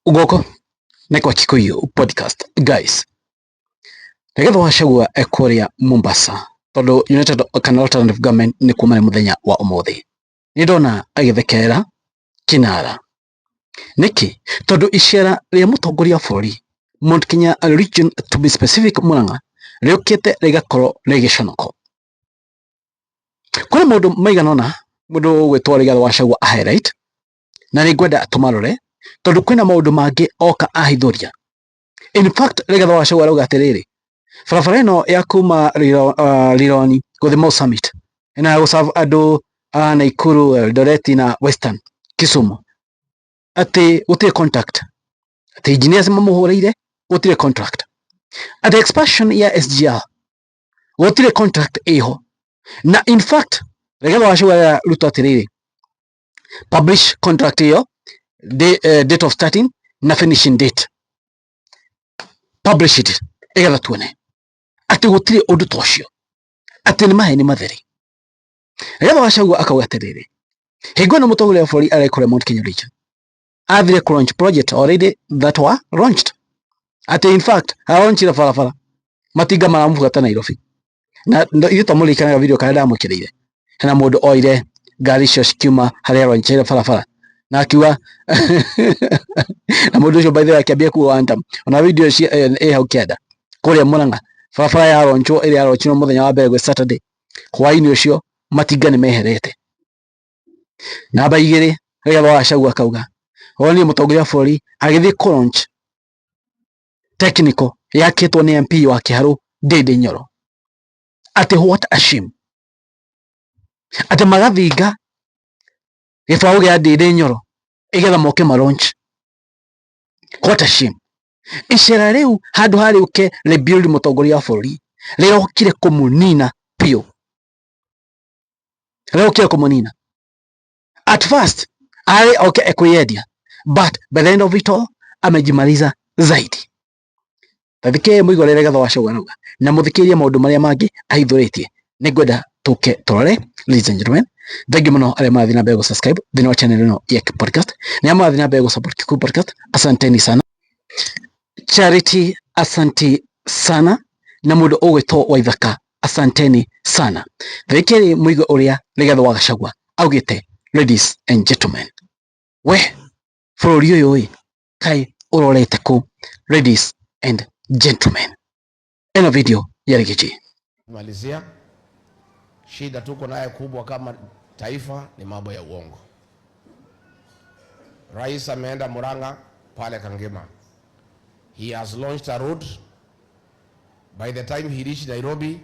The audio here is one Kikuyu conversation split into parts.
Gũkũ nĩ kwa Kikuyu Podcast. Guys, Rigathi wa Gachagua e kũrĩa Mombasa tondũ United kana Alternative Government nĩ kuo marĩ mũthenya wa ũmũthĩ. Nĩ ndona agĩthekerera kinara. Nĩkĩ? Tondũ icera rĩa mũtongoria wa bũrũri Mount Kenya region, to be specific Murang'a, rĩũkĩte rĩgakorwo rĩ gĩconoko. Kwĩna maũndũ maigana ũna mũndũ ũgwĩtwo Rigathi wa Gachagua a highlight na nĩ ngwenda tũmarore tondũ kwĩna maũndũ mangĩ oka ahithũria. In fact, Rigathi wa Gachagua arauga atĩrĩrĩ, barabara ĩno ya kuma Rironi gũthiĩ Mau Summit na gũserve andũ a Nakuru, Eldoret na Western Kisumu, atĩ gũtirĩ contract, atĩ engineers mamũhũrĩire gũtirĩ contract, atĩ expansion ya SGR gũtirĩ contract ĩho. Na in fact, Rigathi wa Gachagua arera Ruto atĩrĩrĩ, publish contract ĩyo, date of starting na finishing date, publish it igetha tuone atĩ gũtirĩ ũndũ ta ũcio, atĩ nĩ maheni matheri. Rigathi wa Gachagua akauga atĩrĩrĩ, hingo ĩno mũtongoria wa bũrũri arĩ kũrĩa Mount Kenya region athire ku launch project already that were launched, atĩ in fact araunchire barabara matinga maramũbuata Nairobi. Na ithuĩ twamũririkanaga video karĩa ndamwĩkĩrĩire, hena mũndũ oire ngari icio cikiuma harĩa araunchire barabara na akiuga na mũndũ ũcio, by the way, akĩambia kuga one time. Ona video icio ĩ hau kĩanda kũrĩa Murang'a, barabara ya launchwo ĩrĩa yalaunchirwo mũthenya wa mbere gwĩ Saturday, hwaĩ-inĩ ũcio matinga nĩ meherete. Namba igĩrĩ, Rigathi wa Gachagua akauga onire mũtongoria wa bũrũri agĩthiĩ kũ launch technical yakĩtwo nĩ MP wa Kiharu Ndindi Nyoro, atĩ what a shame, atĩ magathinga gĩbaũ gĩa Ndindi Nyoro igetha moke ma launch. What a shame. Icera rĩu handũ ha rĩũke rebuild mũtongoria wa bũrũri, rĩrokire kũmũnina biũ, rĩrokire kũmũnina. At first arĩ oke ekwĩyendia, but by the end of it all amejimaliza zaidi. Tathikĩrĩria mũigue ũrĩa Rigathi wa Gachagua arauga na mũthikĩrĩrie maũndũ marĩa mangĩ ahithũrĩtie. Nĩ ngwenda tũke tũrore. Ladies and gentlemen, thank you mũno arĩa marathiĩ na mbere gũ subscribe thĩinĩ wa channel ĩno ya podcast na arĩa marathiĩ na mbere gũ support Kikuyu Podcast, asanteni sana. Charity, asanti sana, na mũndũ ũgwĩtwo Waithaka, asanteni sana. Thikĩrĩria mũigue ũrĩa Rigathi wa Gachagua augĩte. Ladies and gentlemen, we bũrũri ũyũ ĩ kaĩ ũrorete kũ? Ladies and gentlemen, ĩno video ya Riggy G. Malizia, shida tuko naye kubwa kama taifa ni mambo ya uongo. Rais ameenda Murang'a pale Kangema. He has launched a road. By the time he reached Nairobi,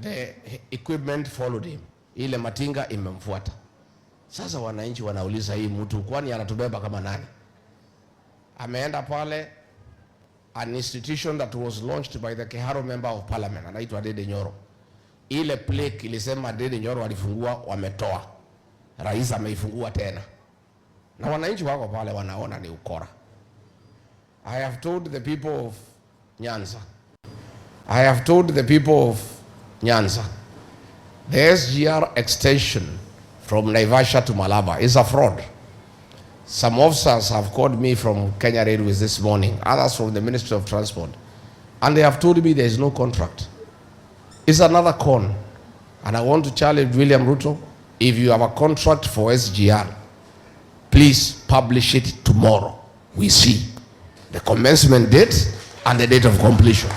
the equipment followed him. Ile matinga imemfuata. Sasa wananchi wanauliza, hii mtu kwani anatubeba kama nani? Ameenda pale an institution that was launched by the Kiharu member of parliament, anaitwa Ndindi Nyoro. Ile plaque ilisema Ndindi Nyoro alifungua, wametoa. Rais ameifungua tena, na wananchi wako pale wanaona ni ukora. I have told the people of Nyanza, I have told the people of Nyanza, the SGR extension from Naivasha to Malaba is a fraud. Some officers have called me from Kenya Railways this morning, others from the Ministry of Transport, and they have told me there is no contract. It's another con. And I want to challenge William Ruto, if you have a contract for SGR, please publish it tomorrow. We see the commencement date and the date of completion.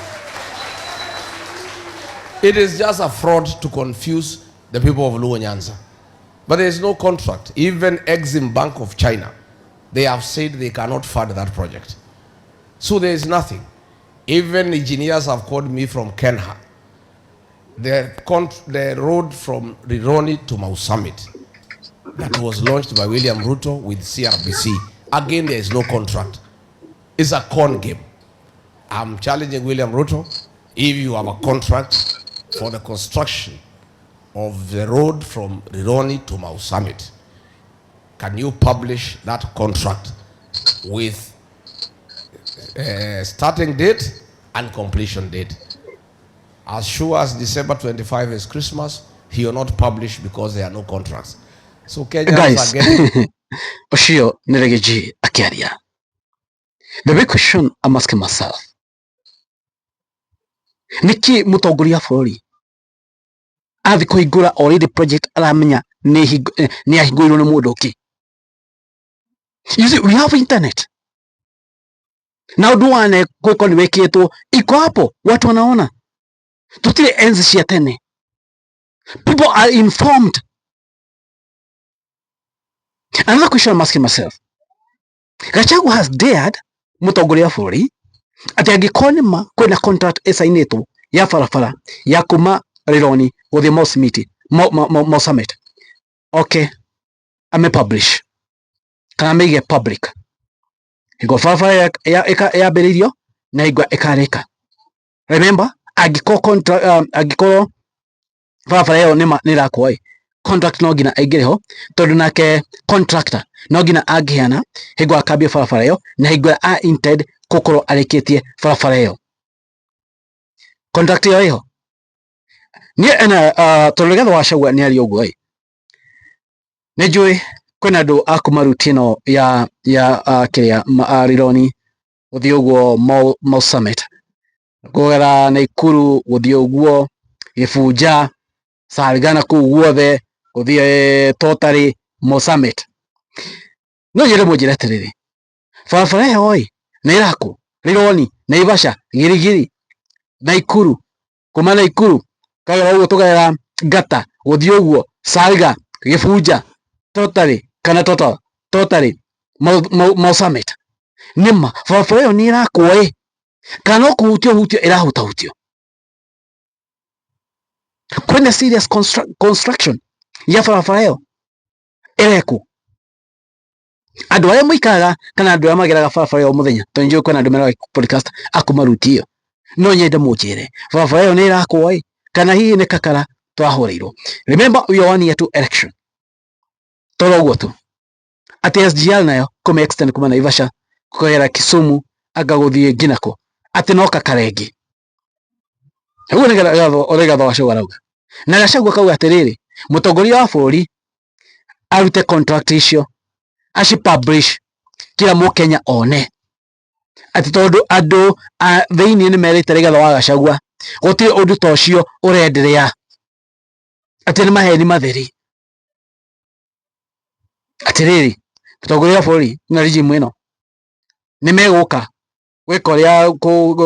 It is just a fraud to confuse the people of Luo Nyanza. But there is no contract. Even Exim Bank of China, they have said they cannot fund that project. So there is nothing. Even engineers have called me from Kenha. The road from Rironi to Mau Summit that was launched by William Ruto with CRBC. Again, there is no contract. It's a con game. I'm challenging William Ruto. If you have a contract for the construction of the road from Rironi to Mau Summit, can you publish that contract with starting date and completion date? As sure as December 25 is Christmas, he will not publish because there are no contracts. So Kenyans Guys, are getting ũcio nĩ Riggy G akĩaria. The big question I'm asking myself, niki mutongoria bũrũri athi kũhingũra already project aramenya nĩ ahingũrirwo nĩ mũndũ ũngĩ? You see, we have internet na ũndũ wane gwĩko nĩ wĩkĩtwo, iko hapo, watu wanaona. Tutire enzi cia tene, people are informed. Another question I'm asking myself, Gachagua has dared mutongoria wa bũrũri atĩ angĩkorwo nĩ ma kwĩna contract ĩcainĩtwo ya barabara ya kuma Rironi gũthiĩ Mau Summit, okay, ame publish kana amĩige public hingo barabara yambĩrĩirio na hingo ĩkarĩka. Remember, angĩkorwo contract angĩkorwo barabara ĩyo nĩ ĩrakwo ĩ, contract no nginya ĩingĩre ho, tondũ nake contractor no nginya angĩheana hingo akambia barabara ĩyo na hingo a intend gũkorwo arĩkĩtie barabara ĩyo, contract ĩyo ĩho. Niĩ ena tondũ Rigathĩ wa Gachagua nĩ aria ũguo ĩ, nĩ njũĩ kwĩna andũ a kuma route ĩno ya kĩrĩa Rironi gũthiĩ ũguo Mau Summit, kũgera Naikuru gũthiĩ ũguo Gĩbunja, Salgana kũu guothe gũthiĩ Totally Mau Summit. No nyende mũnjĩre atĩrĩrĩ, barabara ĩyo ĩ nĩ ĩrakwo Rironi, Naivasha, Gĩrigiri, Naikuru, kuma Naikuru kagera ũguo tũgerera Ngata gũthiĩ ũguo Salga, Gĩbunja, Totally kana Total, Totally Mau Summit. Nĩma barabara ĩyo nĩ ĩrakwo ĩ, kana no kũhutio hutio ĩrahutahutio? Kwĩna serious construction ya barabara ĩyo ĩrekwo? Andũ arĩa mũikaraga kana andũ arĩa mageraga barabara ĩyo mũthenya, tondũ nĩnjũĩ kwĩna andũ meraga podcast akuma route ĩyo, no nyende mũnjĩre barabara ĩyo nĩ ĩrakwo ĩ, kana hihi nĩ kakara twahũrĩirwo? Remember, we are 1 year to election. Toro ũguo tu atĩ SGR nayo kũmĩ extend kuma Naivasha kũgera Kisumu anga gũthiĩ nginya kũ, atĩ no kakara ĩngĩ. Ũguo nĩ Rigathĩ wa Gachagua arauga. Na Gachagua akauga atĩrĩrĩ, mũtongoria wa bũrũri arute contract icio aci publish kila mũkenya one, atĩ tondũ andũ a thĩinĩ nĩ merĩte Rigathĩ wa Gachagua gũtirĩ ũndũ ta ũcio ũrenderea, atĩ nĩ maheni matheri. Atĩrĩrĩ, mũtongoria wa bũrũri na regime ĩno nĩ megũka gwĩka ũrĩa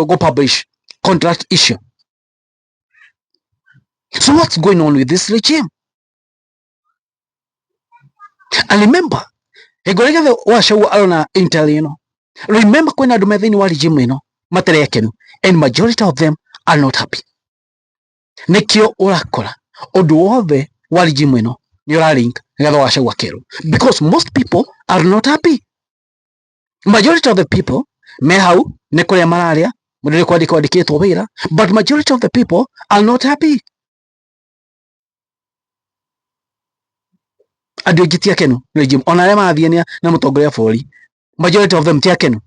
gũ publish contract icio. So what's going on with this regime? And remember, hingo ĩrĩa Rigathĩ wa Gachagua arona intel ĩno, remember kwĩna andũ me thĩinĩ wa regime ĩno matarĩ akenu, and majority of them are not happy. Nĩkĩo ũrakora ũndũ wothe wa regime ĩno nĩ ũralink Rigathĩ wa Gachagua kerwo, because most people are not happy. Majority of the people me hau nĩ kũrĩa mararĩa, mũndũ nĩ kwandĩkwo andĩkĩtwo wĩra, but majority of the people are not happy. Andũ aingĩ ti akenu nĩ regime, ona arĩa marathiania na mũtongoria wa bũrũri, majority of them ti akenu,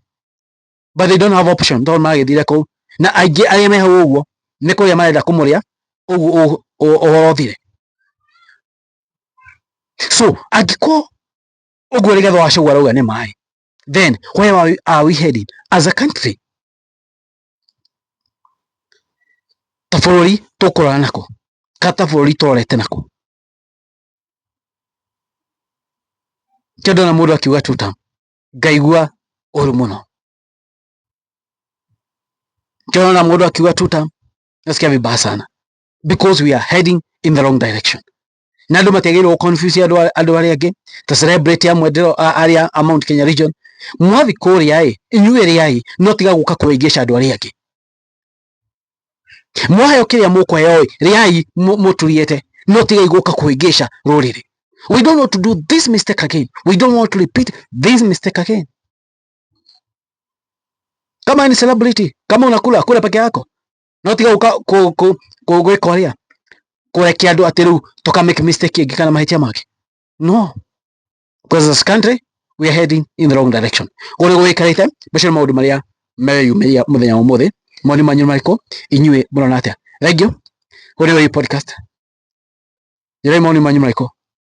but they don't have option tondũ maragĩthire kũu, na aingĩ arĩa me hau ũguo nĩ kũrĩa marenda kũmũrĩa ũguo ũhoro ũthire. So angĩkorwo ũguo Rigathĩ wa Gachagua arauga nĩ maĩ, then where are we heading as a country? Ta bũrũri tũkũrora nako, kana ta bũrũri tũrorete nako? Kĩo ndona mũndũ akiuga tuta ngaigua ũru mũno. Kĩo ndona mũndũ akiuga tuta nasikia vibaya sana, because we are heading in the wrong direction. Na andũ matiagĩrĩirwo confuse andũ arĩa angĩ ta celebrity amwe arĩa a Mount Kenya region mwathi kũrĩa ĩ, inyuĩ rĩai, no tiga gũka kũhĩngĩca andũ arĩa angĩ. Mwaheo kĩrĩa mũkũheo ĩ, rĩai mũturiĩte, no tigai gũka kũhĩngĩca rũrĩrĩ. We don't want to do this mistake again. We don't want to repeat this mistake again. Kama ni celebrity, kama unakula kula peke yako, no tiga gũka gwĩka ũrĩa kũrekia andũ atĩ rĩu tũka make mistake ĩngĩ kana mahĩtia mangĩ. No, because as a country we are heading in the wrong direction. Ũguo nĩguo gũikarĩte. Macio nĩ maũndũ marĩa meyumĩria mũthenya wa ũmũthĩ. Mawoni manyu nĩ marĩkũ? Inyuĩ mũrona atĩa? Thank you. Ũyũ nĩ podcast. Njĩrai mawoni manyu marĩkũ,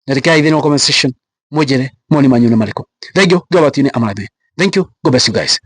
na rekei thĩinĩ wa comment section mũnjĩre mawoni manyu nĩ marĩkũ. Thank you. Ngai wa matu-inĩ amũrathime. Thank you. God bless you guys.